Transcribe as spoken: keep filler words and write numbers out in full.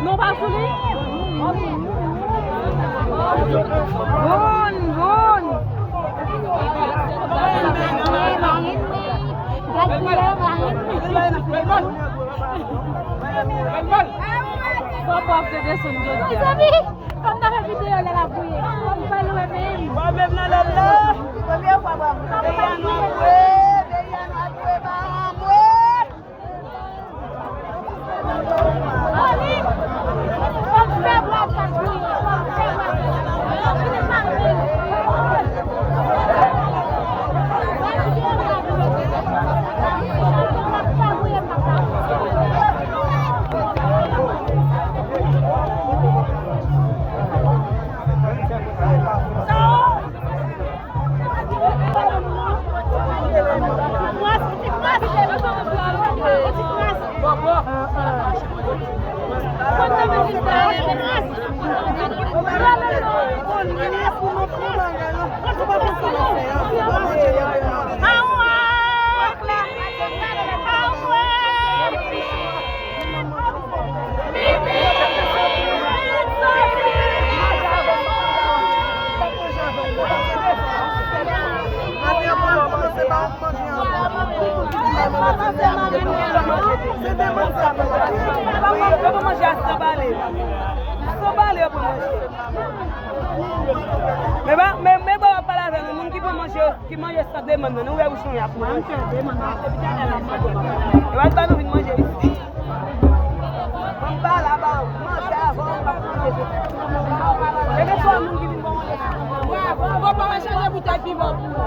Non, pa sou li. Bon, bon. Gad kiyè, Marine. Fò pòv te desann jodi a. Mezanmi, fò m ta fè videyo lè l ap bouye. Fò m fè lwen menm. Mwen menm nan lòt la. Premye fwa m ap bouye. Peyi a nou ap bouye, peyi a nou ap bouye, pa anmwe. Yo pa manje a san bale. San bale yo pa manje. Men ba, men, men ba w ap pale avè nou, moun ki pa manje yo. Ki manje san demann nan, nou wè bouch nou y ap manje. Yo al ba nou vin manje isi. Ban m pale a ba w, manje avan w pa manje. Genlè se moun ki vin ba w manje. Bravo, ou pa wè chanje boutèy pi bon pou ou.